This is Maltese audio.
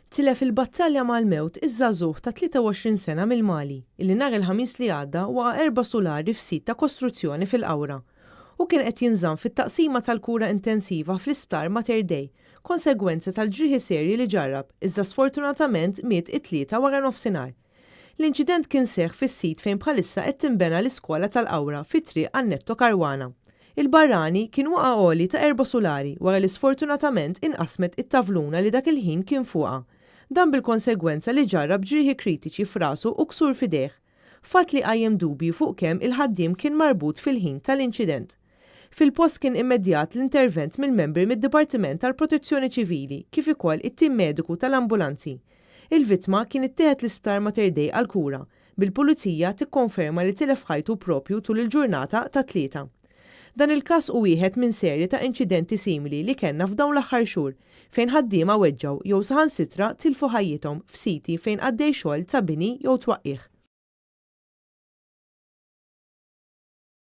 Tilef il-battalja mal-mewt iż-żagħżugħ ta' 23 sena mill-Mali illi nhar il-Ħamis li għadda waqa' erba' sulari f'sit ta' kostruzzjoni fil-Qawra. Hu kien qed jinżamm fit-taqsima tal-kura intensiva fl-Isptar Mater Dei konsegwenza tal-ġrieħi serji li ġarrab iżda sfortunatament miet it-Tlieta waranofsinhar. L-inċident kien seħħ fis-sit fejn bħalissa qed tinbena l-iskola tal-Qawra fi Triq Annetto Caruana. Il-barrani kien waqa' għoli ta' erba' sulari wara li sfortunatament inqasmet it-tavluna li dak il-ħin kien fuqha. Dan bil-konsegwenza li ġarrab ġrieħi kritiċi f'rasu u ksur f'idejh. Fatt li qajjem dubji fuq kemm il-ħaddiem kien marbut fil-ħin tal-inċident. Fil-post kien immedjat l-intervent mill-membri mid-Dipartiment tal-Protezzjoni Ċivili kif ukoll it-tim mediku tal-ambulanzi. Il-vittma kien ittieħed l-Isptar Mater Dei għall-kura, bil-Pulizija tikkonferma li tilef ħajtu proprju tul il-ġurnata tat-Tlieta. Dan il-każ hu wieħed minn serje ta' inċidenti simili li kellna f'dawn l-aħħar xhur, fejn ħaddiema weġġgħu jew saħansitra tilfu ħajjithom f'siti fejn għaddej xogħol ta' bini jew twaqqigħ.